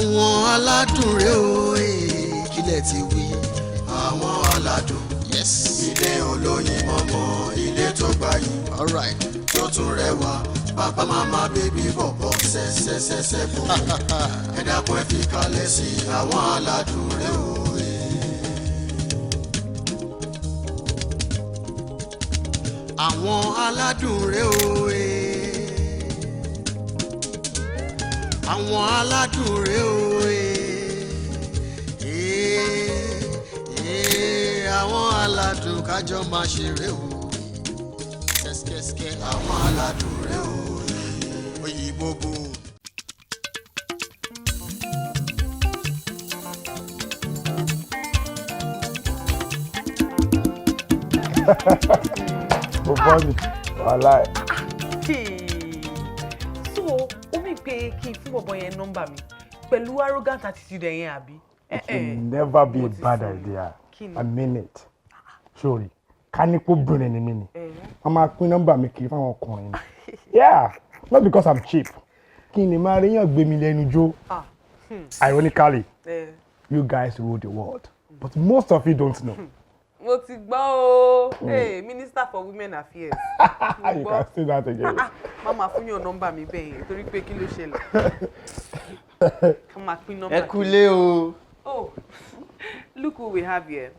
Àwọn aládùn rèé o, kílẹ̀ ti wí. Àwọn aládùn. Yes. Ilé olóyin mọ́mọ́, ilé tó gbayì. All right. Tó tún rẹwà, bàbá, màmá, baby, bọ̀bọ̀, ṣẹṣẹṣẹṣẹ bò. Ẹ dákun, ẹ fi kalẹ̀ sí àwọn aládùn rèé o. Àwọn aládùn rèé o. Àwọn aládùn rèé o. Àwọn aládùn kájọ máa ṣeré o. Kẹ́síkẹ́síkẹ́ àwọn aládùn rèé o. Òyìnbó bò. Ó fọ́ mi wàhálà ẹ̀. So ó mì pé kí n fún bọ̀bọ̀ yẹn nọ́mbà mi pẹ̀lú arrogant attitude ẹ̀yẹn, àbí? It will never be a bad idea. Kí ni? I mean it. Sorry, ká ní kó bìnrin ni mí ni. Wọ́n máa pín nọ́mbà mi kiri fáwọn ọkùnrin ni. Yeah, not because I'm cheap. Kí ni máa ríyàn gbé mi lẹ́nu jó? Ironically, you guys rule the world. But most of you don't know. Mo ti gbọ́ o. Hey, Minister for Women Affairs. You can say that again. Má máa fún yàn nọ́mbà mi bẹ́ẹ̀ yẹn, torí pé kí ló ṣẹlẹ̀? Ká máa pín nọ́mbà. Ẹ kúlé o. Oh, look who we have here.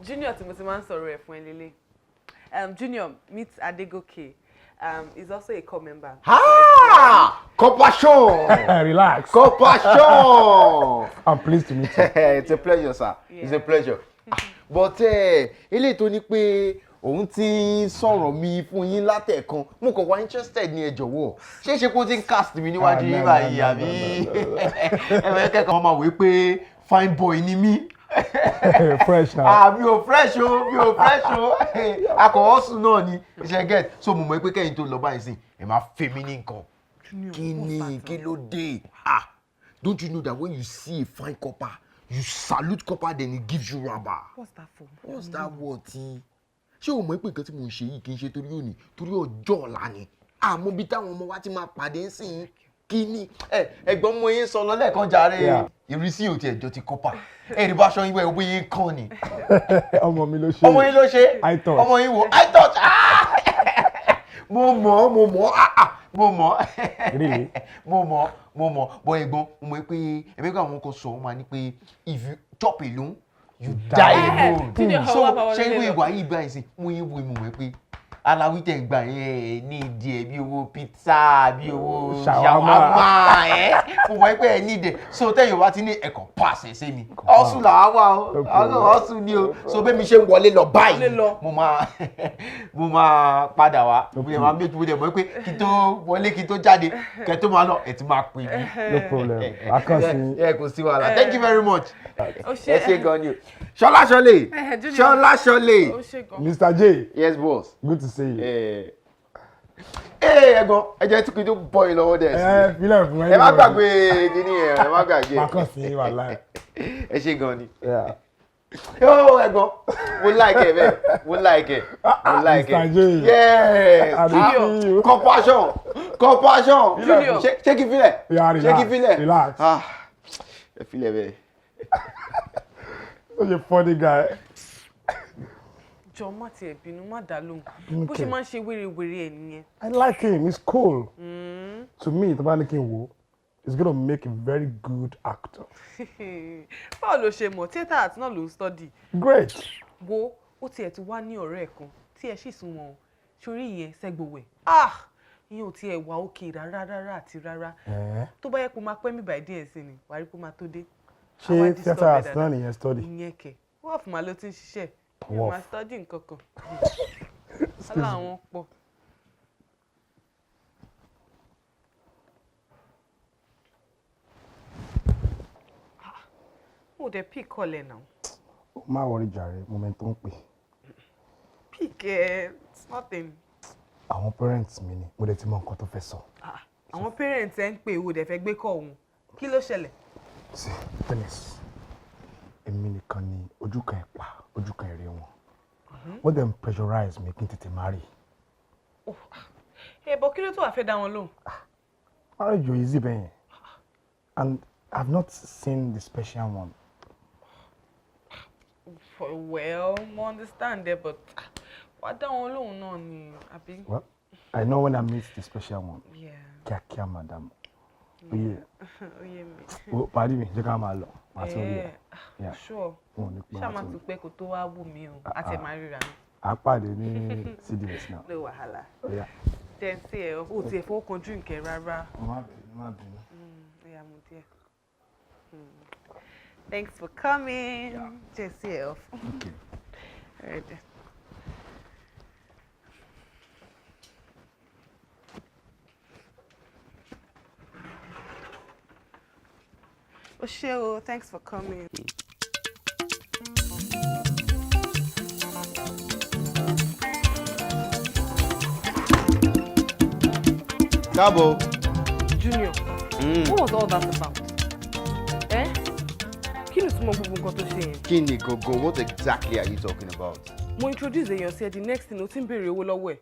Junior tí mo ti máa ń sọ̀rọ̀ ẹ̀ fún ẹ lélẹ̀. Junior, meet Adegoke. He's also a corps member. Ah! Compassion! Relax. Compassion! I'm pleased to meet you. It's a pleasure, sir. It's a pleasure. Ah, but eléyìí tó ní pé òun ti ń sọ̀rọ̀ mi fún yín látẹ̀kan, mo kàn wá interested ní, ẹ jọ̀wọ́. Ṣé ṣe kó ti ń cast mi níwájú Ah, yín no, báyìí, no, no, àbí ẹ fẹ́ kẹ́kọ̀ọ́ máa wí pé fine boy ni mí? Fresh now. Ah, mi ò fresh o, mi ò fresh o. Akọ̀wọ́sùn náà ni iṣẹ́ get. So mo mọ̀ pé kẹ́yìn tó lọ báyìí sìn, ẹ máa fẹ́ mi ní nǹkan. Kí ni? Kí ló dé? Ah, don't you know that when you see a fine corper, you salute corper, then he gives you rubber? What's that for? What's that word? Tí ṣé o mọ̀ pé nǹkan tí mò ń ṣe yìí kì í ṣe torí òní, torí ọjọ́ ọ̀la ni? Àmọ́ bí táwọn ọmọ wa ti máa pàdé ń sìn, kí ni ẹ ẹ̀gbọ́n mo yín sọ lọ lẹ́ẹ̀kan jàre? Ìrísí ò tiẹ̀ jọ ti corper. Ẹ rí bá aṣọ yín wẹ̀, owó yín kàn ni. Ọmọ mi ló ṣe. Ọmọ yín ló ṣe. I touch. Ọmọ yín wo I touch. Ah! Mo mọ̀, mo mọ̀. Ah, ah, mo mọ̀. Really? Mo mọ̀, mo mọ̀. Bọ́ ẹ̀gbọ́n, mo mọ̀ pé ẹ̀mí kan, àwọn kan sọ, wọ́n máa ní pé if you chop alone, you die alone. Junior, So wá bá wọlé ṣé ìwé lọ. ìwà yìí báyìí sí mo yín wo, mo mọ̀ pé aláwí tẹ̀ ń gbà yẹn ní ìdí ẹ̀ bí owó pizza, bí owó shawarma. Shawarma ẹ̀, mo mọ̀ pé ẹ̀ ní ìdí ẹ̀. So tẹ̀yìn wá ti ní ẹ̀kọ́ pass ẹ̀ sí mi, ọ̀sùn làwa wà o. No problem. Ọ̀sùn ni o. So bẹ́ẹ̀ mi ṣe ń wọlé lọ báyìí, Wọlé lọ. mo máa padà wá. Mo dẹ̀ máa méjì, mo dẹ̀ mọ̀ pé kí n tó wọlé, kí n tó jáde, kẹ́ tó máa lọ, ẹ̀ ti máa pè mí. No problem. A kàn sí. Ẹ kò sí wàhálà. Thank you very much. Ó ṣe. Ẹ ṣe gan ni o. Ṣọlá ṣọlẹ. Junior. Ṣọlá ṣọlẹ. Ó ṣe gan. Mr. J. Yes, boss. Good to see you. Ẹ ẹ ẹ̀gbọ́n, ẹ jẹ́ tí kì í tó bọ́ yín lọ́wọ́ dẹ̀ sí. Ẹ filẹ̀ fún. Ẹ má gbàgbé kíní ẹ, ẹ má gbàgbé. Má kàn sí wàhálà. Ẹ ṣe gan ni. Yeah. Ó ẹ̀gbọ́n, mo like ẹ bẹ́ẹ̀, mo like ẹ, mo like ẹ. Mr. J. Yes. I dey feel you. Compassion, compassion. Junior. Ṣé kí n filẹ̀? Yeah, Ṣé kí n relax. filẹ̀? Relax. Ah, ẹ filẹ̀ bẹ́ẹ̀. Such a funny guy. Jọ, má tiẹ̀ bínú, má dá lóhùn. Bó ṣe máa ń ṣe wérewère ẹ̀ nìyẹn. I like him. He's cool. To me, tó bá ní kí n wò, he's gonna make a very good actor. Báwo ló ṣe mọ̀? Theatre art náà ló ń study. Great. Wo, ó tiẹ̀ ti wá ní ọ̀rẹ́ ẹ̀ kan tí ẹ sì sún wọn sórí ìyẹn sẹ́gbọ̀wẹ̀. Ah, ìyẹn ò tiẹ̀ wà òkè rárá rárá àti rárá. Eh? Tó bá yẹ kó máa pẹ́ mi báyìí díẹ̀ sí ni, wàá rí kó máa tó dé. Ṣé Àwa disturb theatre ẹ arts náà dáadáa. nìyẹn study? Ìyẹn kẹ̀, wọ́ọ̀fù máa ló ti ń ṣiṣẹ́. Ìyẹn Wharf. máa study nǹkan kan. Ọlá àwọn pọ̀. Ah, ó dẹ̀ pick call ẹ̀ náà. Má worry jàre, moment tó ń pè. Pick ẹ̀, it's nothing. Àwọn parents mi ni, mo dẹ̀ ti mọ nǹkan tó fẹ́ sọ. Ah, àwọn parents ẹ̀ ń pè, owó dẹ̀ fẹ́ gbé kọ́ òun. Kí ló ṣẹlẹ̀? Sí, tennis. Èmi nìkan ni ojú kan ẹ̀ pa, ojú kan ẹ̀ rí wọn. Wọ́n dẹ̀ ń pressurize mi kí n tètè marry. Ẹ bọ̀, kí ló tó wà fẹ́ dá wọn lóhùn? Marriage ò easy bẹ́yẹn. And I've not seen the special one. Well, mo understand there, but wà á dá wọn lóhùn náà ni, àbí? Well, I know when I meet the special one. Yeah. Kíákíá, madam. Oye, Ó yé mi. o parí mi, jẹ́ ká máa lọ. Màá tún rí ẹ. Eh, Yeah. sure. Wọn ò ní pẹ́ Ṣá wá má tún tún pẹ́ kó tó wá wù mí o. A ti máa ríra. À pàdé ní CDS náà. No wàhálà. Oya. Jẹ́ n sí ẹ, o tiẹ̀ fọwọ́ kan drink ẹ rárá. Má bínú, má bínú. Oya, mu díẹ̀. Thanks for coming. Jẹ́ n sí ẹ off. Okay. All right then. O ṣé o, thanks for coming. Káàbọ̀. Junior, what was all that about? Eh? Kí ni ìtumọ̀ gbogbo nǹkan tó ṣe yẹn? Kí ni gangan? What exactly are you talking about? Mo introduce èèyàn sí ẹ, the next thing o ti ń béèrè owó lọ́wọ́ ẹ̀.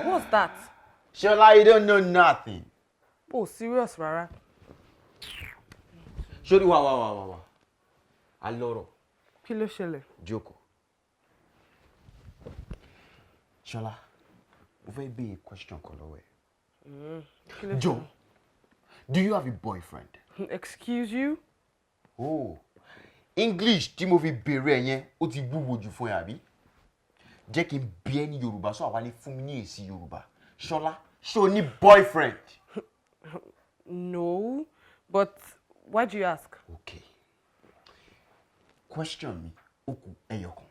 What's that? Ṣọlá, you don't know nothing. O serious rárá. Sórí wa wa wa wa wa. Alọ́rọ̀. Kí ló ṣẹlẹ̀? Jókòó. Ṣọlá, mo fẹ́ béèrè question kan lọ́wọ́ ẹ. Kí ló Joe, do you have a boyfriend? ṣẹlẹ̀? Excuse you? Oh, English tí mo fi béèrè ẹ yẹn, ó ti wúwo jù fún ẹ àbí? Jẹ́ kí n bi ẹ́ ní Yorùbá sọ àwa lè fún mi ní èsì Yorùbá. Ṣọlá, ṣé o ní boyfriend? No, but why do you ask? Okay. Question mi, ó kù ẹyọ kan.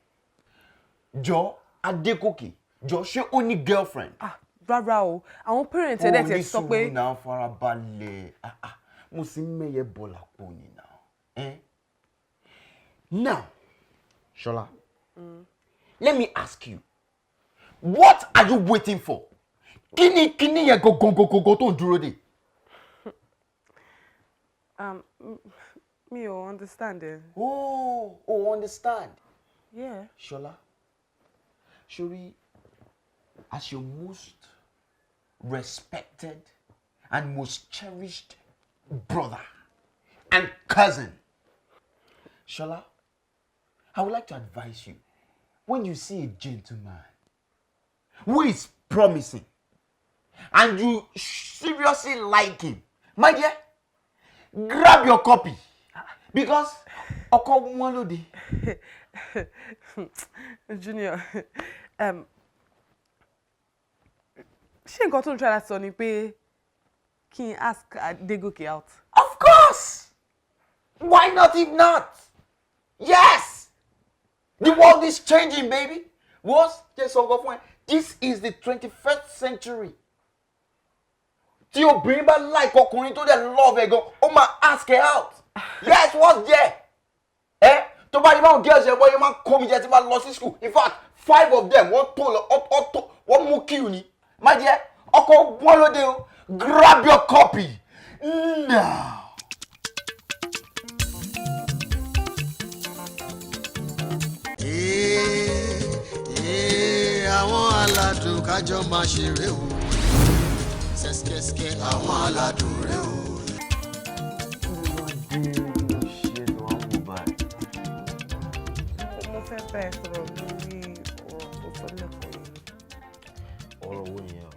Jọ Adégòkè, jọ ṣé ó ní girlfriend? Ah, rárá o, àwọn parents ẹ̀ dẹ̀ tiẹ̀ sọ pé Ó ní sùúrù náà, farabalẹ̀. Ah, ah, mo sì ń mẹ́yẹ bọ̀ lápò ni náà. Eh? Now, Ṣọlá, let me ask you, what are you waiting for? Kí ni kíní yẹn gangan gangan tó ń dúró dè? Mi ò understand ẹ. Oh, understand. Yeah. Ṣọlá, Ṣorí, as your most respected and most cherished brother and cousin, Ṣọlá, I would like to advise you, when you see a gentleman who is promising and you seriously like him, my dear, grab your copy, because ọkọ wọn lóde. Junior, ṣé nǹkan tó ń try láti sọ ni pé kí n ask Adégòkè out? Of course! Why not if not? Yes! The world is changing, baby. What's just fún ẹ? This is the 21st century. Tí obìnrin bá like ọkùnrin tó dẹ̀ love ẹ gan, ó máa ask her out. Yes, what's there? Ẹ tó bá ní báwọn girls ẹ bọ́ yẹn máa kó mi jẹ tí bá lọ sí school. In fact, five of them wọ́n tó lọ, ọ́ tó, wọ́n mú queue ni. Má jẹ́ ọkọ̀ wọn lóde o. Grab your copy now. Ee, àwọn aládùn kájọ máa ṣeré o, ṣẹ́ṣkẹ́ṣkẹ́ àwọn aládùn rẹ o. Mo fẹ́ bá ẹ sọ̀rọ̀ lórí ọ̀rọ̀ tó sọ lẹ́kọ̀ọ́ yìí. Ọ̀rọ̀ wo nìyẹn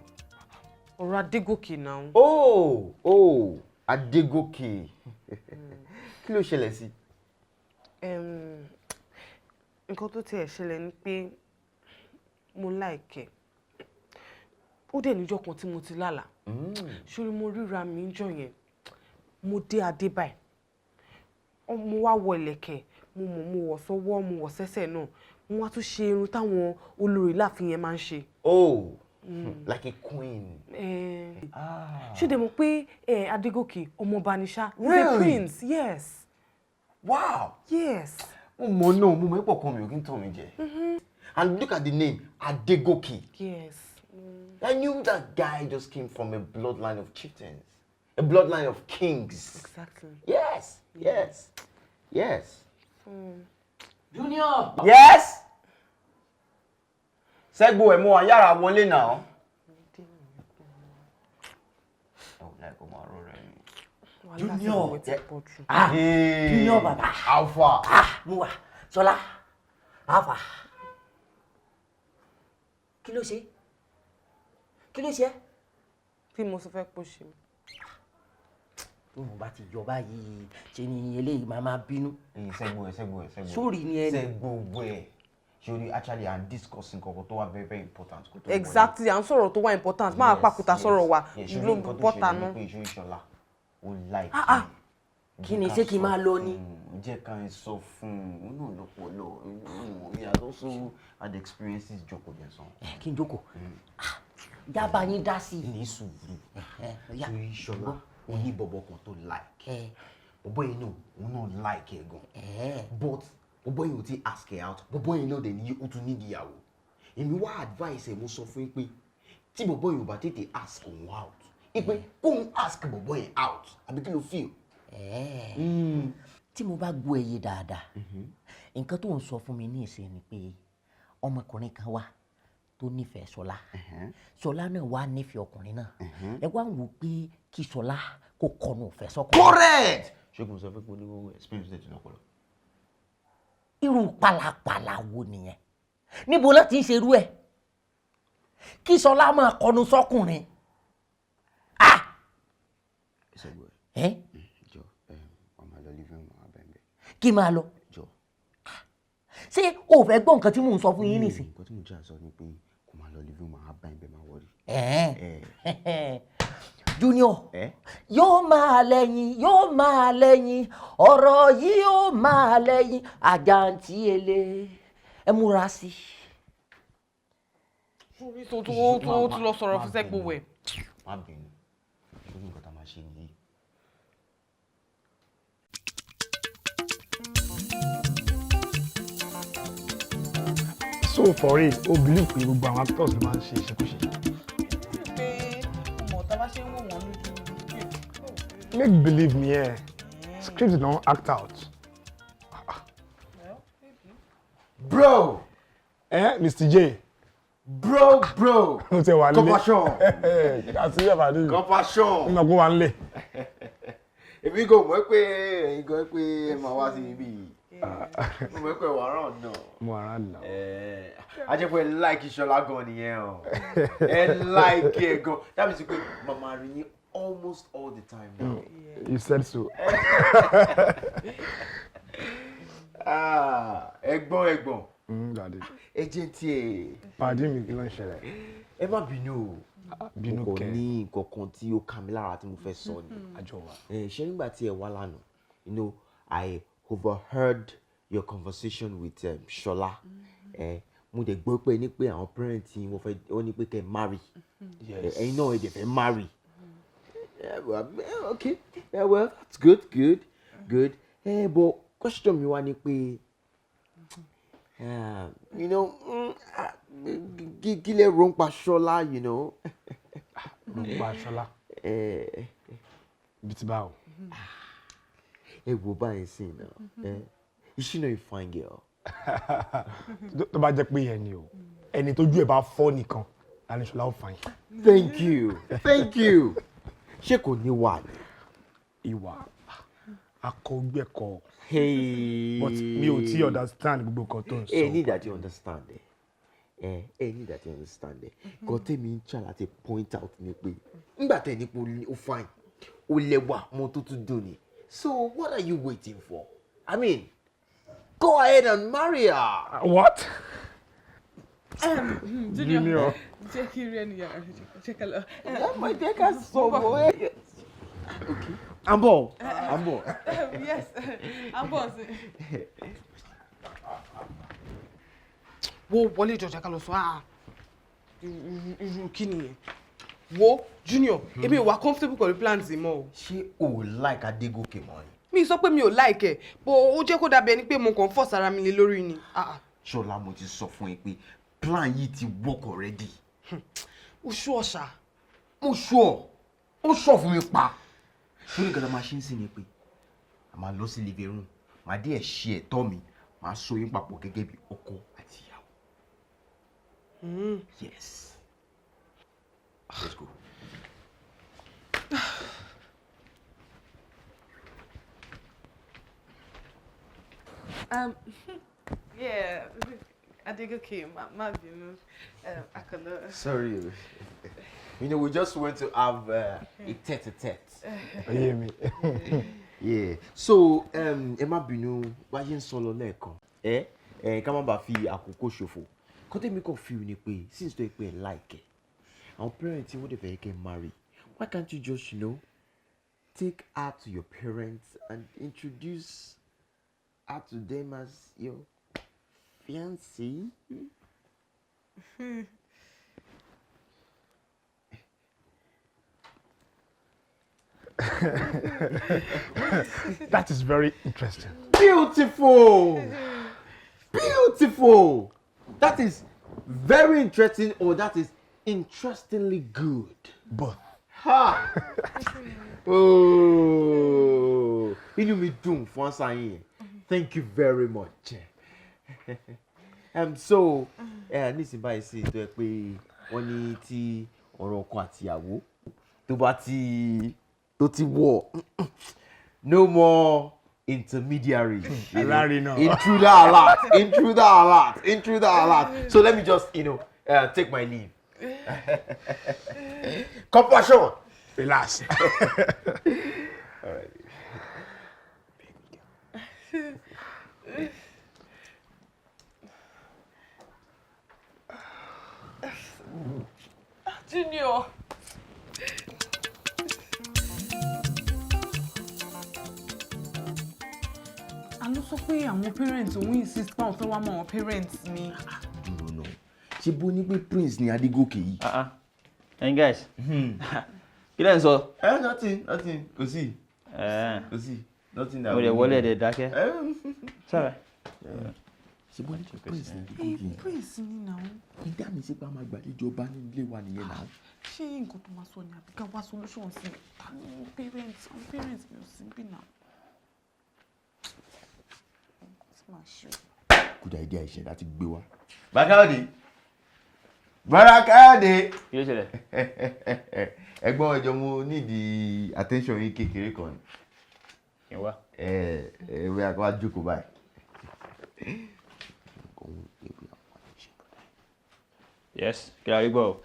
o? Ọ̀rọ̀ Adégòkè náà. Oh, Adégòkè. Kí ló ṣẹlẹ̀ sí? Nǹkan tó tiẹ̀ ṣẹlẹ̀ ni pé mo like ẹ̀. Ó dẹ̀ níjọ́ kan tí mo ti lálàá. Ṣorí mo ríra mi níjọ́ yẹn. Mo dé adé báyìí. Mo wá wọ ìlẹ̀kẹ̀, mo mọ̀, mo wọ̀ sọ́wọ́, mo wọ̀ sẹ́sẹ̀ náà. Mo wá tún ṣe irun táwọn olórí láàfin yẹn máa ń ṣe. Oh, like a queen. Ṣé dẹ̀ mọ̀ pé Adégòkè ọmọọba ni ṣá? He's a Really? prince, yes. Wow. Yes. Mo mọ̀ náà, mo mọ̀ pọ̀ kan mi ò kí ń tàn mí jẹ. And look at the name, Adégòkè. Yes. I knew that guy just came from a bloodline of chieftains, a bloodline of kings. Exactly. Yes, yes, yes. Junior. Yes. Ṣẹ́gun ẹ̀ mú wa yára wọlé náà. Ọ̀ láì kó máa rọra ẹni. Junior. Ah, Junior bàbá. Alpha. Ah, mo wà. Ṣọlá. Alpha. Kí ló ṣe? Kí ló ṣe? Tí mo sọ fẹ́ pọ̀ ṣe. Tóun bá ti yọ báyìí, ṣe ni eléyìí máa máa bínú. Sẹ́gbó ẹ̀ sẹ́gbó ẹ̀ sẹ́gbó. Sórí ni ẹni. Sẹ́gbó ẹ̀. Ṣé actually à ń discuss nǹkan kan tó wà very very important. Exactly, à ń sọ̀rọ̀ tó wà important. Máa pàkúta sọ̀rọ̀ wa ló bọ́ta nù. Nǹkan tó ṣẹlẹ̀ ni pé ìṣòro Ṣọlá ó like. Kí ni ṣé kí n máa lọ ni? Jẹ́ ká ẹ sọ fún un, òun náà lọ́pọ̀lọ́, he has also had experiences jókòó yẹn sàn. Kí n jókòó? Jábà yín dá sí i. Ní sùúrù, torí Ṣọlá ó ní bọ̀bọ̀ kan tó like. Bọ̀bọ̀ yẹn náà, òun náà like ẹ̀ gan. But bọ̀bọ̀ yẹn ò tí ask her out, bọ̀bọ̀ yẹn náà dẹ̀ ní ó tún nídìí ìyàwó. Èmi wá advice ẹ̀, mo sọ fún yín pé tí bọ̀bọ̀ yẹn ò bá tètè ask òun out, ìpè kóun ask bọ̀bọ̀ yẹn out, àbí kí ló feel? Tí mo bá gbọ́ ẹyẹ dáadáa, nǹkan tó ń sọ fún mi ní ìsìn ni pé ọmọkùnrin kan wà tó nífẹ̀ẹ́ Ṣọlá. Ṣọlá náà wà nífẹ̀ẹ́ ọkùnrin náà. Ẹ wá ń wò pé kí Ṣọlá kó kọnu ìfẹ́ sọ́kùnrin. Correct! Ṣé kò sọ fún pé oníwòwò experience ẹ̀ ti lọ́pọ̀lọ́? Irú pálapàla wo nìyẹn? Níbo ló ti ń ṣerú ẹ̀? Kí Ṣọlá máa kọnu sọ́kùnrin? Ẹ jọ ọmọ lọ living room abẹ́ńbẹ́. Kí máa lọ? Jọ. Ṣé o fẹ́ gbọ́ nǹkan tí mò ń sọ fún yín nísìn? Nǹkan tí mò ń jẹ́ àṣọ ni pé kò máa lọ living room abẹ́ńbẹ́ máa wọrí. Junior, yóò máa lẹ́yìn, yóò máa lẹ́yìn, ọ̀rọ̀ yìí yóò máa lẹ́yìn, àjàǹtí ele, ẹ múra sí i. Sórí tó tó lọ sọ̀rọ̀ fún sẹ́gbó wẹ̀. Má bínú, sórí nǹkan tá a máa ṣe nìyí. So for real, o believe pé gbogbo àwọn actors ló máa ń ṣe ìṣekúṣe? Pé ọmọ tá a bá ṣe ń wò wọ́n lójú. Make believe me, eh. Script don act out. Bro! Eh, Mr. J. Bro, bro! Mo ti wà nílé. Compassion! Àti yàrá ní. Compassion! Mo mọ̀ pé wà nílé. Èmi kò mọ̀ pé ẹ̀yin gan pé ẹ máa wá sí ibi yìí. Mo mọ̀ pé wà rán náà. Mo wà rán náà. A jẹ́ pé like Ṣọlá gan nìyẹn o. Ẹ like ẹ gan. That means pé màmá rí yín almost all the time now. You said so. Ẹ̀gbọ́n ẹ̀gbọ́n. Daddy. Ẹ jẹ́ tí ẹ. Pàdé mi kí ló ń ṣẹlẹ̀? Ẹ má bínú o. Bínú Mo kẹ. kàn ní nǹkan kan tí ó kà mí lára tí mo fẹ́ sọ ni. Àjọ wa. Ṣé nígbà tí ẹ wá lánàá, you know, I overheard your conversation with Ṣọlá. Mo dẹ̀ gbọ́ pé ní pé àwọn parents yín wọ́n fẹ́ wọ́n ní pé kẹ́ marry. Yes. Ẹ̀yin náà ẹ dẹ̀ fẹ́ marry. Yeah, well, okay. Yeah, well, that's good, good, good. But question mi wá ni pé, you know, kí lẹ rò ń pa Ṣọlá, you know? Rò ń pa Ṣọlá. Bí ti báwo? Ẹ wo báyìí sí náà. Is she not a fine girl? Tó bá jẹ́ pé yẹn ni o, ẹni tójú ẹ̀ bá fọ́ nìkan, la ní Ṣọlá ó fine. Thank you, thank you. Ṣé kò ní wà ní? Ìwà akọgbẹ́kọ̀. Hey. But mi ò tí understand gbogbo nǹkan tó ń sọ. Ẹ ní ìdájí understand ẹ. Ẹ ní ìdájí understand ẹ. Nǹkan tèmi ń try láti point out ni pé nígbà tẹ̀ ní pé ó fine, ó lẹ́wà, mo tó tún dùn ni. So what are you waiting for? I mean, go ahead and marry her. What? Junior, jẹ́ kí n rí ẹni yàrá, jẹ́ ká lọ. Ẹ jẹ́ ká sọ̀rọ̀ ẹ. Okay. I'm bọ̀. I'm bọ̀. Yes, I'm bọ̀ sí. Wo wọlé jọjà ká lọ sọ, ah, irú kí nìyẹn? Wo Junior, èmi ò wá comfortable pẹ̀lú plans yìí mọ́ o. Ṣé o like Adégòkè mọ́ ni? Mi sọ pé mi ò like ẹ̀, but ó jẹ́ kó dàbí ẹni pé mo kàn ń force ara mi lé lórí ni. Ṣọlá, mo ti sọ fún ẹ pé plan yìí ti work already. O sure ṣá? Mo sure. Ó sọ fún mi pa. Ṣé nǹkan tá a máa ṣe ń sìn ni pé a máa lọ sí living room, màá dé ẹ̀ ṣe ẹ̀tọ́ mi, màá so yín papọ̀ gẹ́gẹ́ bí ọkọ àti ìyàwó. Yes. Let's go. Yeah, Adegoke, má bínú, Akànnà. Sorry. We just went to have a tete-a-tete. Oyè mi. Yeah. So, ẹ má bínú, bá ṣe ń sọ lọ lẹ́ẹ̀kan. Ẹ ẹ ká má bàa fi àkókò ṣòfò. Kọ́tẹ́mi kàn feel ni pé since tó yẹ pé ẹ like ẹ, àwọn parents wọ́n dẹ̀ fẹ́ kẹ́ marry. Why can't you just take her to your parents and introduce her to them as your fiancé? That is very interesting. Beautiful! Beautiful! That is very interesting, or that is interestingly good. Both. Ha! Oh! Inú mi dùn fún answer yín yẹn. Thank you very much. So, nísìnyí báyìí sí tó yẹ pé wọ́n ní tí ọ̀rọ̀ ọkọ àtìyàwó tó bá ti tó ti wọ̀, no more intermediary. Alárinà. Intruder alert! Intruder alert! Intruder alert! So let me just take my leave. Compassion! Relax. All right. Junior. A ló sọ pé àwọn parents òun insist pé àwọn fẹ́ wá mọ àwọn parents mi. Dúró náà, ṣé bó ní pé prince ni Adégòkè yìí? Ẹ̀yin guys, kí lẹ́ ń sọ? Ẹ nothing, nothing, kò sí. Kò sí, nothing that Mo lè wọlé ẹ̀dẹ̀ dákẹ́. Sorry. Ṣé bó ní pé prince ni Adégòkè yìí? Prince ni náà. Ìdá mi sí pé a máa gbàlejò ọba ní ilé wa nìyẹn náà. Ṣé nǹkan tó máa sọ ni àbí ká wá solution sí i? Àwọn parents, àwọn parents mi ò sí bí náà. Good idea, ìṣẹ̀ láti gbé wá. Bákàdé. Bárakàdé. Kí ló ṣẹlẹ̀? Ẹ̀gbọ́n, ẹjọ́ mo need attention yín kékeré kan ni. Kí n wá. Ẹ ẹ wíwá kó wá jókòó báyìí. Yes, kí la rí gbọ́ o?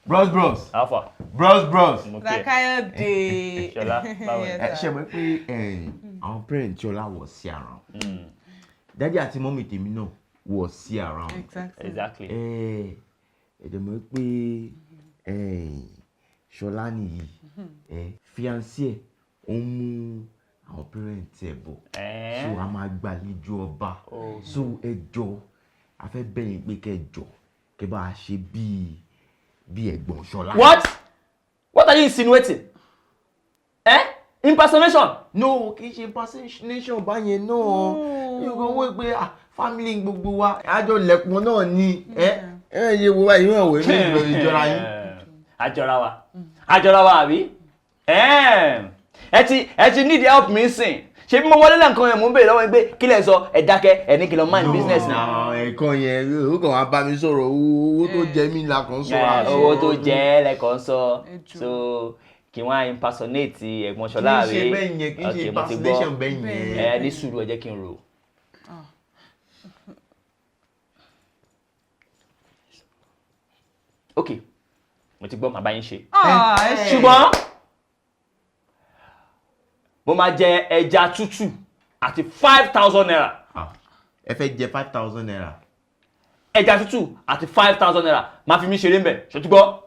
Bros bros. Alpha. Bros bros. Mo kí ẹ. Bákàdé. Ṣọlá, báwo ni? Ẹ ṣe mọ̀ pé àwọn parents Ṣọlá wọ̀ sí around. Daddy àti mummy tèmi náà wọ̀ sí around. Exactly. Exactly. Ẹ ẹ dẹ̀ mọ̀ pé Ṣọlá nìyí, fiancé ẹ̀ ó ń mú àwọn parents ẹ̀ bọ̀. So a máa gbàlejò ọba. So ẹ jọ, a fẹ́ bẹ̀ yín pé kẹ́ jọ, kẹ́ bá a ṣe bíi bí ẹ̀gbọ́n Ṣọlá. What? What are you insinuating? Eh? Impersonation? No, kì í ṣe impersonation báyẹn náà. Yóò kàn wọ́n pé family gbogbo wa, àjọ lẹ̀pọ̀ náà ni. Ẹ ẹ yé wo báyìí, ìwọ̀n ìwé mi ìjọra yín. Àjọra wa. Àjọra wa àbí? Ẹ ti need help mi sìn. Ṣé bí mo wọlé lẹ́ǹkan yẹn, mò ń béèrè lọ́wọ́ yín pé kí lẹ̀ sọ, ẹ dákẹ́, ẹ ní kí lọ mind business náà. Ẹ̀kan yẹn, ó kàn wá bá mi sọ̀rọ̀ owó tó jẹ mí la kàn sọ̀rọ̀. Owó tó jẹ lẹ́kọ̀ọ́ sọ. So kí wọ́n á impersonate ẹ̀gbọ́n Ṣọlá Kì í ṣe àbí? bẹ́ẹ̀ yẹn, kì í ṣe Okay, mo ti gbọ́. impersonation bẹ́ẹ̀ yẹn. Ẹ ní sùúrù, ẹ jẹ́ kí n rò. Ok, mo ti gbọ́, màá bá yín ṣe. Ṣùgbọ́n mo máa jẹ ẹja tútù àti ₦5,000. Ẹ fẹ́ jẹ ₦5,000. Ẹja tútù àti ₦5,000, máa fi mí ṣeré mbẹ̀, ṣòtúgbọ́.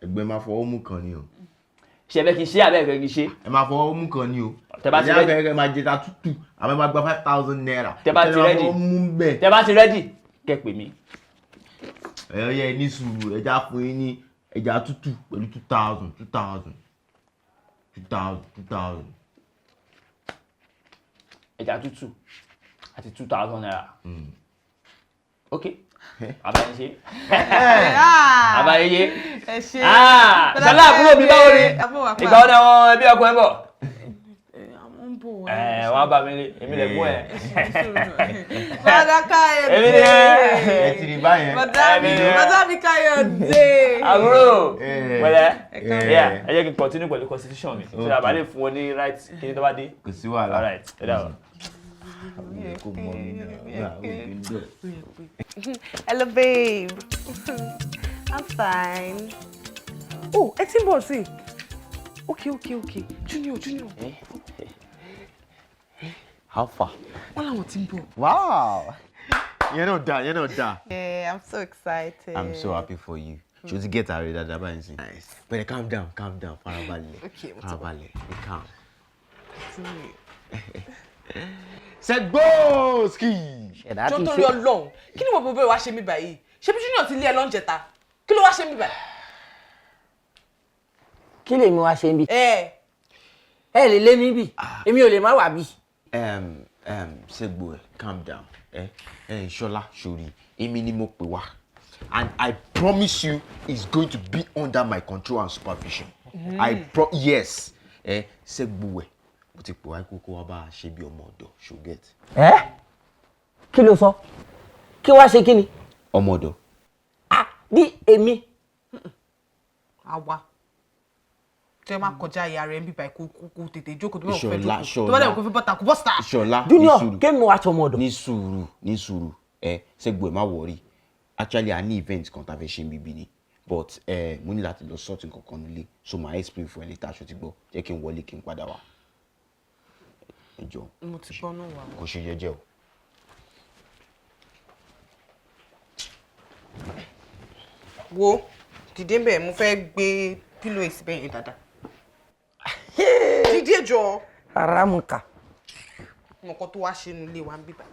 Ẹgbẹ́ máa fọwọ́ mú kan ni o. Ṣe ẹ fẹ́ kí n ṣe àbẹ́ ẹ fẹ́ kí n ṣe? Ẹ máa fọwọ́ mú kan ni o. Tẹ bá ti Ìyá ready. fẹ́ kẹ́ máa jẹ ta tútù, àmọ́ ẹ máa gba ₦5,000. Tẹ bá ti Ẹ máa ready. fọwọ́ mú bẹ́ẹ̀. Tẹ bá ti ready, kẹ́ pè mí. Ẹ yẹ ní sùúrù, ẹja fún yín ní ẹja tútù pẹ̀lú 2,000, 2,000, 2,000, 2,000. Ẹja tútù àti ₦2,000. Ok, àbáyé ṣe, àbáyé ṣe. Ẹ ṣe. Ah, Ṣọlá àbúrò mi, báwo ni? Ìgbà wo ni àwọn ẹbí ọkọ ẹ bọ̀? Àwọn ń bọ̀ wá. Ẹ wọ́n á bá mi lé, èmi lè gún ẹ. Bọ́dá Káyọ̀dé. Èmi ni Ẹ ti rí báyẹn. Bọ́dá mi, Èmi ni. bọ́dá mi Káyọ̀dé. Àbúrò pẹ̀lẹ́. Eh. Yeah, ẹ jẹ́ kí n continue pẹ̀lú constitution mi so that a bá lè fún wọn ní right kí ni tó bá dé. Kò sí wàhálà. All right, ẹ dà wọ́n. Kò mọ mi náà, ó yẹ kí n dọ̀. Hello, babe. I'm fine. Oh, ẹ ti ń bọ̀ sí. Okay. Junior, Junior. How far? Wọ́n làwọn ti ń bọ̀. Wow, ìyẹn náà dáa, ìyẹn náà dáa. Yeah, I'm so excited. I'm so happy for you. Ṣé o ti get ààrẹ dáadáa báyìí sí? Bẹ̀rẹ̀, calm down, calm down, farabalẹ̀. Okay, mo ti gbọ́. Farabalẹ̀, be calm. Sẹ́gbóòsì. Ṣẹ̀dá Jọ ti torí ṣe. Ọlọ́run, kí ni mo bọ̀ wá ṣe mí báyìí? Ṣé bí Junior ti lé ẹ lọ́njẹta? Kí ló wá ṣe mí báyìí? Kí lèmi wá ṣe ń bí? Ẹ Ẹ lè lé mi bì, èmi ò lè má wà bí. Sẹ́gbó ẹ̀, calm down. Ẹ ẹ Ṣọlá, sori, èmi ni mo pè wá. And I promise you it's going to be under my control and supervision. I pro yes. Ẹ Sẹ́gbó ẹ̀, mo ti pè wá kókó wá bá a ṣe bí ọmọ ọ̀dọ̀, ṣo get? Ẹ kí ló sọ? Kí wá ṣe kí ni? Ọmọ ọ̀dọ̀. Ah, bí èmi. Àwa. Jẹ́ má kọjá ìyá rẹ̀ ń bíbá kó kó tètè jókòó tó bá wọn fẹ́ Ṣọlá, jókòó. Tó bá dẹ̀ kó fi bọ́ta kó bọ́sítà. Ṣọlá, ní Junior, sùúrù. kémi wá ṣọmọ ọ̀dọ̀. Ní sùúrù, ní sùúrù. Ẹ Ṣẹ́gun, ẹ má worry. Actually, a ní event kan tá a fẹ́ ṣe níbí ni, but ẹ mo ní láti lọ sort nǹkan kan nílé, so màá explain fún ẹ later. Ṣó ti gbọ́? Jẹ́ kí n wọlé, kí n padà wá. Ẹ jọ. Mo ti gbọ́ náà wà. Kò ṣe jẹ́jẹ́ o. Wo, dìde bẹ́ẹ̀, mo fẹ́ gbé pílò èsì bẹ́ẹ̀ yẹn dáadáa. Dìde jọ. Ara mu kà. Nǹkan tó wá ṣe nílé wa ń bíbá.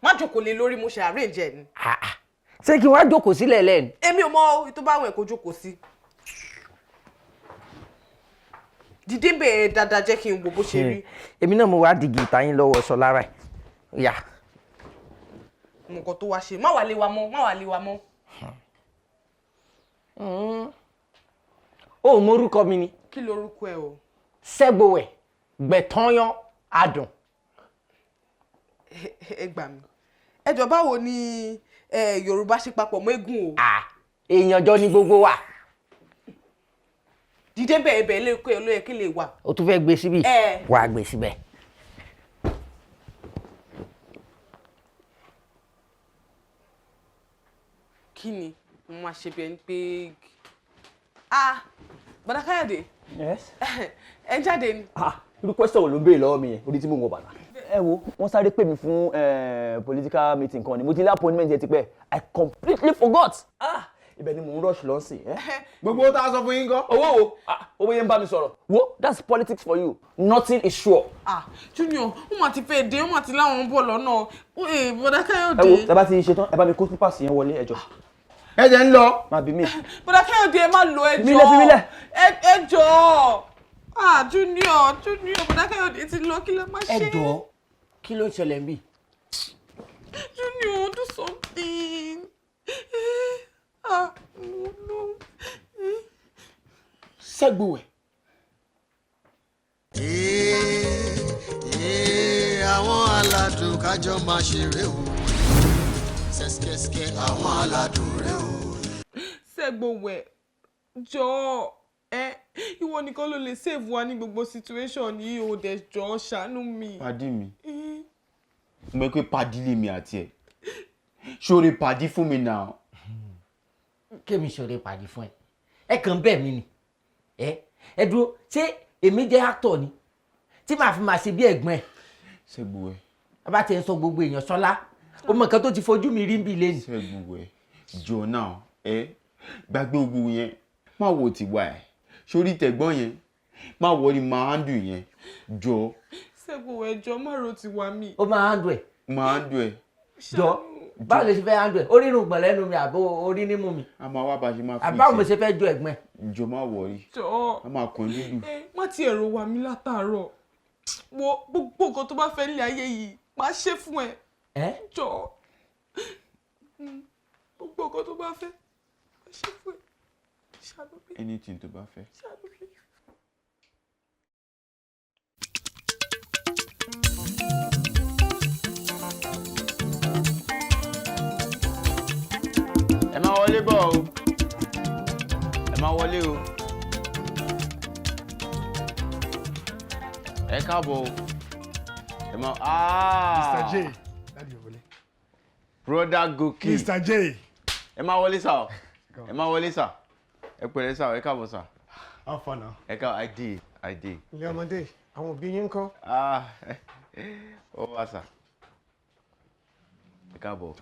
Má jókòó lé lórí, mo ṣe arrange ẹ̀ ni. Ah, ah. Ṣé kí n wá jókòó sílẹ̀ lẹ́nu? Èmi ò mọ tó bá wọn ẹ̀ kó jókòó sí. Dìde bẹ́ẹ̀ dáadáa, jẹ́ kí n wo bó ṣe rí. Èmi náà mo wá di gìtá yín lọ́wọ́ Ṣọlá rẹ̀. Yà. Nǹkan tó wá ṣe, má wà lé wa mọ́, má wà lé wa mọ́. Ó mọ orúkọ mi ni. Kí lorúkọ ẹ o? Sẹ́gbowẹ̀ Gbẹ̀tányán Adùn. Ẹ gbà mí. Ẹ jọ, báwo ni Yorùbá ṣe papọ̀ mọ́ eégún o? Ah, èèyàn jọ ni gbogbo wa. Dìde bẹ́ẹ̀ bẹ́ẹ̀ lè kó ẹ ló yẹ kí lè wà. O tún fẹ́ gbé síbí? Ẹ. Wà á gbé síbẹ̀. Kí ni mo máa ṣe bí ẹni pé, ah, Bọ̀dá Káyọ̀dé. Yes. Ẹ jáde ni. Ah, irú question wo ló ń béèrè lọ́wọ́ mi yẹn? Orí tí mò ń wọ bàtà. Ẹ wo, wọ́n sáré pè mí fún political meeting kan ni. Mo ti ní appointment yẹn tipẹ́. I completely forgot. Ah, ibẹ̀ ni mò ń rush lọ sí. Gbogbo tá a sọ fún yín kọ́. Owó wo? Ah, owó yẹn ń bá mi sọ̀rọ̀. Wo, that's politics for you. Nothing is sure. Ah, Junior, wọ́n máa ti fẹ́ dé, wọ́n máa ti láwọn ń bọ̀ lọ́nà. Ee, Bọ̀dá Ẹ wo, Káyọ̀dé. tẹ bá ti ṣe tán, ẹ bá mi kó slippers yẹn wọlé, ẹ jọ̀ọ́. Ẹ jẹ́ ń lọ. Má bí mi. Bọ̀dá Káyọ̀dé, ẹ má lọ, ẹ jọ̀ọ́. Fi mí lẹ̀, fi mí lẹ̀. Ẹ jọ̀ọ́. Ah, Junior, Junior, Bọ̀dá Káyọ̀dé ti lọ, kí ló máa Ẹ ṣe? jọ̀ọ́, kí ló ń ṣẹlẹ̀ ń bì? Junior, do something. Ah, no, no. Sẹ́gbó ẹ̀. Ee, àwọn aládùn kájọ máa ṣeré o, ṣẹ́ṣkẹ́ṣkẹ́ àwọn aládùn rẹ o. Sẹ́gbowẹ̀, jọ̀ọ́, ẹ ìwọ nìkan ló lè save wa ní gbogbo situation yìí o. Dẹ̀ jọ̀ọ́, ṣàánú mi. Paddy mi, mo mọ̀ pé paddy lèmi àti ẹ̀, ṣóore paddy fún mi náà. Kémi ṣòro pàdé fún ẹ? Ẹ kàn bẹ́ẹ̀ mi ni. Ẹ dúró, ṣé èmi jẹ́ actor ni tí màá fi máa ṣe bí ẹ̀gbọ́n ẹ̀? Sẹ́gbó ẹ̀. A bá ti ń sọ gbogbo èèyàn, Ṣọlá, ó mọ nǹkan tó ti fojú mi rí ń bí lẹ́nu. Sẹ́gbó ẹ̀, jọ náà, ẹ gbàgbé ogun yẹn, má wo tiwa ẹ̀, sórí tẹ̀gbọ́n yẹn, má wọrí, máa handle yẹn, jọ. Sẹ́gbowẹ̀, jọ̀ọ́, má ro tiwa mi. Ó máa handle ẹ̀? Máa handle ẹ̀. Jọ, báwo lè ṣe fẹ́ handle ẹ̀? Orí irun gbọ̀n lẹ́nu mi àbó orí nímú mi? A máa wá bá a ṣe máa fi Àbáwo mo ṣe fẹ́ jọ ẹ̀gbọ́n ẹ̀? Jọ, má worry. Jọ̀ọ́. A máa kàn lílù. Ẹ má ti ẹ̀rọ wa mi látàárọ̀. Wo, gbogbo nǹkan tó bá fẹ́ nílé ayé yìí, má ṣe fún ẹ. Ẹ Jọ̀ọ́, gbogbo nǹkan tó bá fẹ́, má ṣe fún ẹ. Ṣàánú mi. Anything tó bá fẹ́. Ṣàánú mi. Ẹ máa wọlé bọ̀ o, ẹ máa wọlé o, ẹ káàbọ̀ o. Ẹ má ah. Mr. J. Daddy wọlé. Brother Gòkè. Mr. J. Ẹ má wọlé sà o. Ẹ má wọlé sà. Ẹ pẹ̀lẹ́ sà o, ẹ káàbọ̀ sà. How far now? Ẹ káàbọ̀, I did, I did. Ilé ọmọdé, àwọn òbí yín ń kọ́? Ah, ó wá sà. Ẹ káàbọ̀.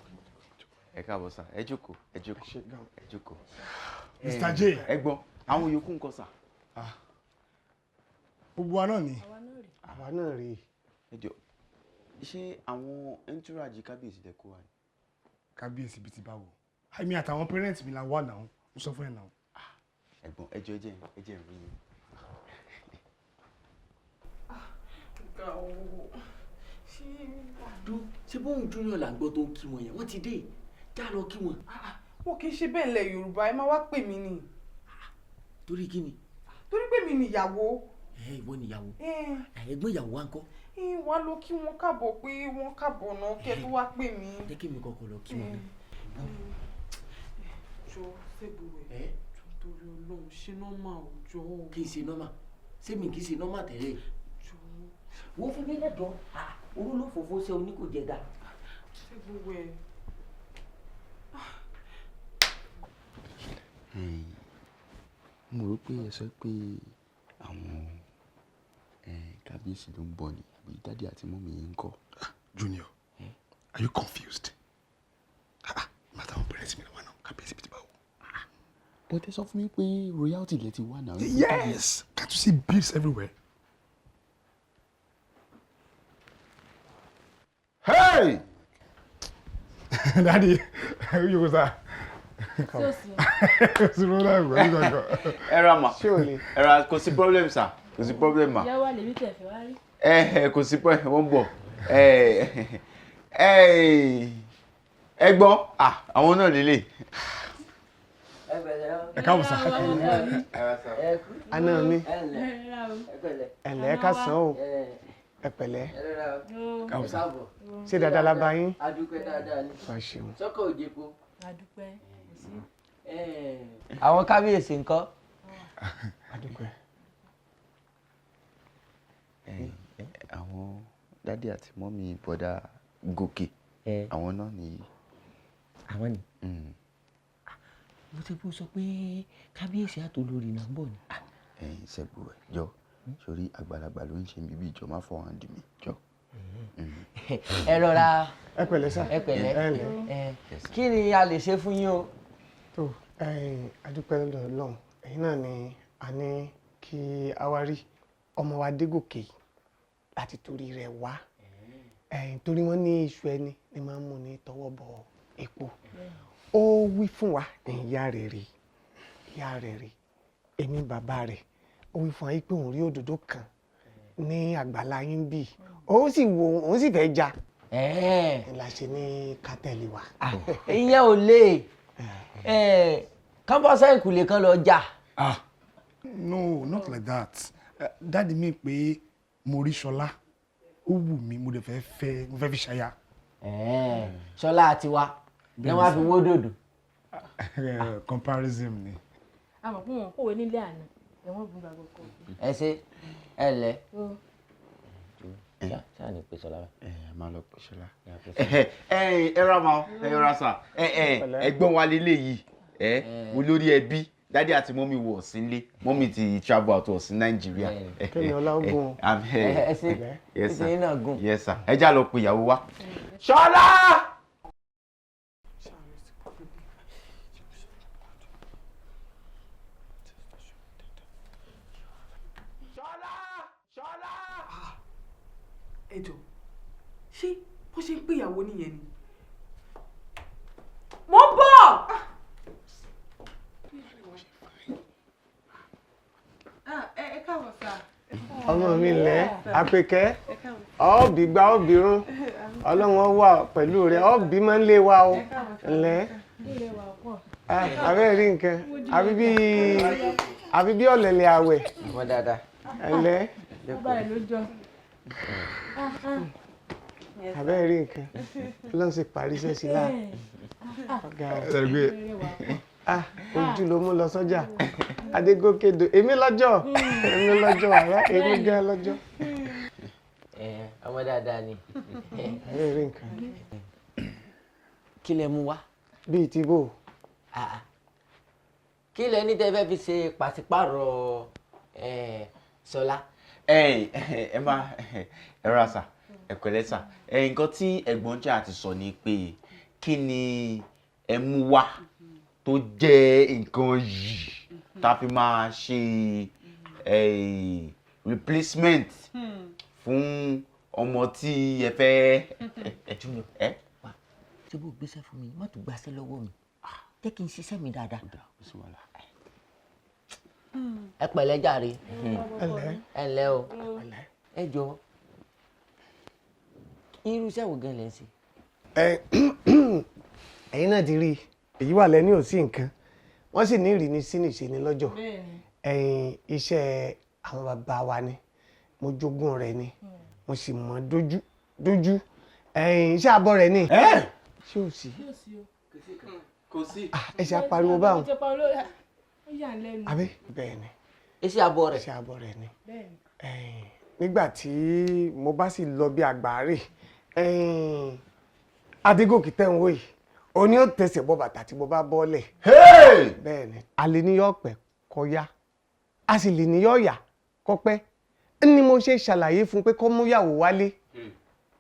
Ẹ káàbọ̀ sà. Ẹ jókòó, ẹ jókòó, ẹ jókòó. Mr. J. Ẹ gbọ́, àwọn yòókù ńkọ́ sà? Gbogbo wa náà ni. Àwa náà rèé. Ẹ jọ̀ọ́, ṣé àwọn entourage kábíyèsí lẹ kó wa ni? Kábíyèsí bíi ti báwo? Èmi àtàwọn parents mi la wà náà. Mo sọ fún ẹ náà. Ẹ̀gbọ́n, ẹ jọ̀ọ́, ẹ jẹ́ n rí yín. Ga o. Ṣé Dún ṣé bóun Junior là ń gbọ́ tó ń kí wọn yẹn, wọ́n ti dé, já lọ kí wọn. Wọn kì í ṣe bẹ́ẹ̀ lẹ̀ Yorùbá, ẹ máa wá pè mí ni. Torí kí ni? Torí pé mi nìyàwó. Ẹ ìwọ nìyàwó. Ẹ ẹ̀gbọ́n ìyàwó wa ńkọ́? Ẹ wá lọ kí wọn káàbọ̀ pé wọ́n káàbọ̀ náà kẹ́ tó wá pè mí. Jẹ́ kí mi kọ́kọ́ lọ kí wọn náà. Jọ Ṣẹ́gun, jọ torí Ọlọ́run, ṣe normal o, jọ. Kì í ṣe normal? Ṣé mi kì í ṣe normal tẹ́lẹ̀? Wọ́n fún mi lẹ́jọ́ orú ló fòfó ṣe oní kò jẹ dá. Ṣẹ́gun wẹ̀. Mo rò pé ẹ sọ pé àwọn kábíyèsí ló ń bọ̀ ni, àbí daddy àti mummy yín ń kọ́? Junior, are you confused? Ah, màtá àwọn parents mi la wà náà, kábíyèsí bíi ti báwo? But ẹ sọ fún mi pé royalty lẹ ti wà náà. Yes, can't you see bills everywhere? Hey! Daddy, you was that? Ẹ ra mà. Ṣé o lè? Ẹ ra, kò sí problem sir, kò sí problem ma. Ìyá wa lèmi tẹ̀ fẹ́ wá rí. Ẹ kò sí problem, wọ́n bọ̀. Ẹ ẹ gbọ́, ah, àwọn náà lélẹ̀. Ẹ káàbọ̀ sà. Àná mi, ẹ̀lẹ́, ẹ káàsán o, ẹ pẹ̀lẹ́. Káàbọ̀ sà. Ṣé dáadáa la bá yín? Adúpẹ́, dáadáa ni. Wàá ṣeun. Sọ́kọ̀ òjèpo. Adúpẹ́, kò sí. Àwọn kábíyèsí ńkọ́? Adúpẹ́. Àwọn daddy àti mummy bọ̀dá Gòkè, àwọn náà nìyí. Àwọn ni? Mo ti bó sọ pé kábíyèsí àtolórí náà ń bọ̀ ni. Ẹ̀yin Ṣẹ́gun, ẹ jọ, sórí àgbàlagbà ló ń ṣe bíbí, ìjọ má fọwọ́n dì mí jọ. Ẹ rọra. Ẹ pẹ̀lẹ́ sà. Ẹ pẹ̀lẹ́. Ẹ ǹlẹ́. Ẹ kí ni a lè ṣe fún yín o? Tó ẹ̀yin, adúpẹ́ lọ́dọ̀ Ọlọ́run. Ẹ̀yin náà ni a ní kí a wá rí ọmọ wa Adégòkè láti torí rẹ̀ wá. Ẹ̀yin, torí wọ́n ní iṣu ẹni ni máa ń mú ní tọwọ́ bọ epo. Ó wí fún wa ní ìyá rẹ̀ rí, ìyá rẹ̀ rí, èmi bàbá rẹ̀, ó wí fún wa pé òun rí òdòdó kan ní àgbàlá yín bí, ó sì wo òun sì fẹ́ já la ṣe ní kátẹ́lì wa. Ìyẹn ò lè kánbọ́sẹ̀ ìkùlé kan lọ jà. Ah, no, not like that. Daddy mi pé mo rí Ṣọlá, ó wù mí, mo dẹ̀ fẹ́ fẹ́, mo fẹ́ fi ṣaya. Ṣọlá tiwa ni wọ́n á fi wó dòdò. Comparison ni. A mọ̀ pé wọn kòwé nílé àná, ẹ̀wọ̀n bùn gbàgbọ́ kọ. Ẹ ṣe, ẹ lẹ. Ṣáà ní pè Ṣọlá. Ẹ máa lọ pè Ṣọlá. Ẹ ẹ ra ma, ẹ ra sà, ẹ ẹ ẹ̀gbọ́n wa lélẹ̀ yìí, ẹ olórí ẹbí, daddy àti mummy wọ̀ sí ilé, mummy ti travel out, wọ̀ sí Nàìjíríà. Kẹ́mi ọlá ó gùn. Ẹ ṣe. Yes sir. Títí náà gùn. Yes sir, ẹ já lọ pe ìyàwó wa. Ṣọlá. Ṣọlá. Ẹ jọ, ṣé bó ṣe ń pè ìyàwó nìyẹn ni? Mo ń bọ̀. Ẹ káàbọ̀ sà. Ọmọ mi lẹ́ Àpèkẹ́, ọ́ọ̀bì gba ọ́ọ̀bì rún, Ọlọ́run ó wà pẹ̀lú rẹ, ọ́ọ̀bì máa ń lé wa o ńlẹ́. Abẹ́ rí nǹkan àbí bí ọ̀lẹ̀lẹ̀ àwẹ̀. Ọmọ dáadáa. Ẹ̀lẹ́. Bàbá rẹ̀ ló jọ. Abẹ́ rí nǹkan, Ọlọ́run sì parí iṣẹ́ sí láà. Ọ̀gá o, ojú ló mú lọ sọ́jà Adégòkè do, èmi lọ́jọ́, èmi lọ́jọ́, àrá èmi gan lọ́jọ́. Ẹ ọmọ. Ọmọ dáadáa ni. Ẹ rí nǹkan. Kí lẹ mú wá? Bíi ti bò. Kí lẹ ní tẹ́ fẹ́ fi ṣe pàṣípàrọ̀ Ṣọlá? Ẹ ẹ má ẹ rà sà, ẹ pẹ̀lẹ́ sà. Ẹ nǹkan tí ẹ̀gbọ́n jẹ́ àti sọ ni pé kí ni ẹ mú wá tó jẹ́ nǹkan yìí tá a fi máa ṣe replacement fún ọmọ tí ẹ fẹ́. Junior, ṣé bó gbéṣẹ́ fún mi, má tún gbaṣẹ́ lọ́wọ́ mi, jẹ́ kí n ṣiṣẹ́ mi dáadáa. Ẹ pẹ̀lẹ́ jàre. Ẹ ǹlẹ́ o. Ẹ jọ, irú iṣẹ́ wo gan lẹ ń ṣe? Ẹ̀yin náà ti rí i, èyí wà lẹ́ni ò sí nǹkan, wọ́n sì ní ìrínisí nìṣe ni lọ́jọ́. Ẹ̀yin iṣẹ́ àwọn bàbá wa ni, mo jogún rẹ̀ ni, mo sì mọ̀ dójú dójú. Ẹ̀yin iṣẹ́ abọ́ rẹ̀ ni. Ṣé ò sí? Kò sí. Ẹ ṣe apariwo báwọn. Àbí bẹ́ẹ̀ ni. Iṣẹ́ abọ́ rẹ̀. Iṣẹ́ abọ́ rẹ̀ ni. Nígbà tí mo bá sì lọ bí àgbáre, Adégòkè tẹ̀ ń wò yìí, òun ni ó tẹsẹ̀ bọ́ bàtà tí mo bá bọ́lẹ̀. Bẹ́ẹ̀ ni, a lè ní yọ̀ pẹ́ kọ́ yá, a sì lè ní yọ̀ yà kọ́ pẹ́. Ni mo ṣe ṣàlàyé fún pé kó mú ìyàwó wálé.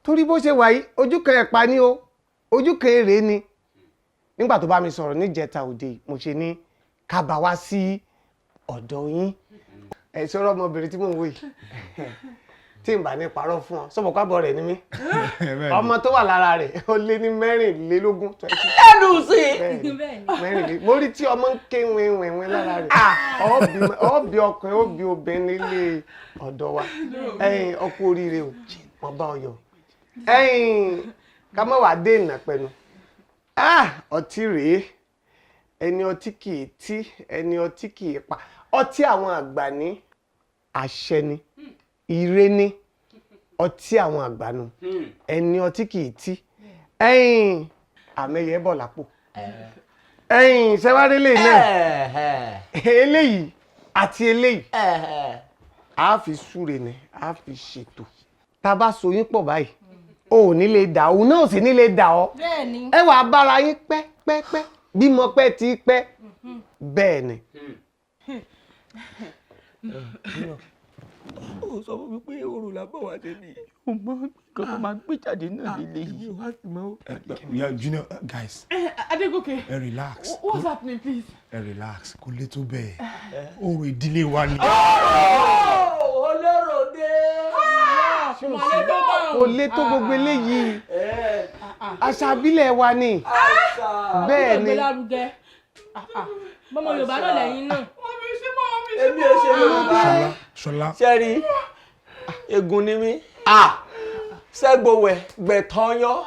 Torí bó ṣe wà yìí, ojú kan ẹ̀pà ni o, ojú kan èrè ni. Nígbà tó bá mi sọ̀rọ̀ níjẹta òde, mo ṣe ní ká bá wá sí ọ̀dọ̀ yín. Ẹ sọ̀rọ̀ ọmọbìnrin tí mò ń wò yìí, tí n bá ní parọ́ fún ọ, sọ̀bọ̀ kábọ̀ rẹ̀ ni mí. Ọmọ tó wà lára rẹ̀ ó lé ní 24. Lẹ́nu sí i. Mẹ́rìnlélógún. Mo rí tí ọmọ ń ké wẹ́wẹ́wẹ́ lára rẹ̀. Ó bí ọkùnrin, ó bí obìnrin nílé ọ̀dọ̀ wa. Ẹ̀yin ọkú oríire o, mo bá ọ yọ̀. Ẹ̀yin ká má wàá dé ìnà pẹ̀lú. Ọtí rèé, ẹni ọtí kì í tí, ẹni ọtí kì í pa. Ọtí àwọn àgbà ní àṣẹ ni, ire ni, ọtí àwọn àgbà nu, ẹni ọtí kì í tí. Ẹ̀yin àmẹyẹ bọ̀ lápò. Ẹ̀yin ṣẹ́wárélé náà, eléyìí àti eléyìí, a fi súre ni, a fi ṣètò. Tá a bá so yín pọ̀ báyìí, o ò ní lè dà, òun náà ò sì ní lè dà ọ́. Ẹ wàá bára yín pẹ́ pẹ́ pẹ́, bí mo pẹ́ ti pẹ́. Bẹ́ẹ̀ ni. Ó sọ fún mi pé oòrùn làbọ̀ wá débi. Ó mọ nǹkan tó máa gbé jáde náà líle yìí. Yeah, Junior, guys. Adégòkè. Ẹ relax. What's happening, please? Ẹ relax, kò lè tó bẹ́ẹ̀. Oòrùn ìdílé wa ni. Olóró dé. Kò lè tó gbogbo eléyìí. Àṣà àbílẹ̀ wa ni. Bẹ́ẹ̀ ni. Bọ́mọ Yorùbá náà lẹ́yìn náà. Èmi ò ṣe Yorùbá. Ṣọlá. Ṣẹ́rí, ègún ni mí. Ṣẹ́gbowẹ̀ Gbẹ̀tọ́yán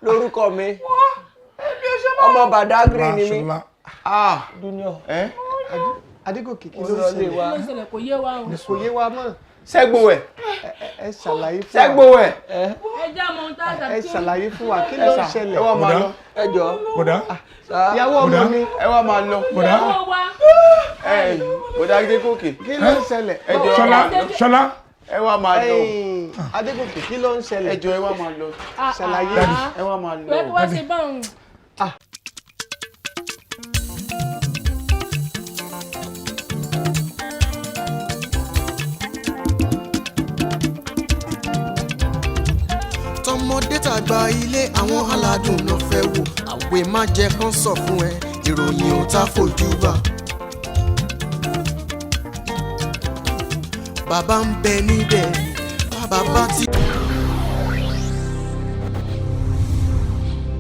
lórúkọ mi. Ọmọ Bàdágìrì ni mí. Junior. Adégòkè, kí ló ń ṣẹlẹ̀? Kí ló ń ṣẹlẹ̀? Kò yé wa o. Kò yé wa mọ́. Ṣẹ́gbowẹ̀. Ẹ ṣàlàyé fún wa. Ṣẹ́gbowẹ̀. Ẹ já mọ ohun tá a Ẹ ṣàlàyé fún wa, kí ló ń ṣẹlẹ̀? Ẹ wá máa lọ. Ẹ jọ. Bọ̀dá. Ìyàwó ọmọ mi. Ẹ wá máa lọ. Bọ̀dá. Ìyàwó wa. Ẹ bọ̀dá Adégòkè. Kí ló ń ṣẹlẹ̀? Ẹ jọ. Ṣọlá, Ṣọlá. Ẹ wá máa lọ. Adégòkè, kí ló ń ṣẹlẹ̀? Ẹ jọ, ẹ wá máa lọ. Ṣàlàyé. Ẹ wá máa lọ. Pẹ̀lú wá ṣe báwọn. Tọmọdé tàgbà ilé àwọn aládùn ló fẹ́ wò, àwẹ̀ má jẹ́ kán sọ fún ẹ, ìròyìn ò tá fojú bá. Bàbá ń bẹ níbẹ̀, bàbá tí.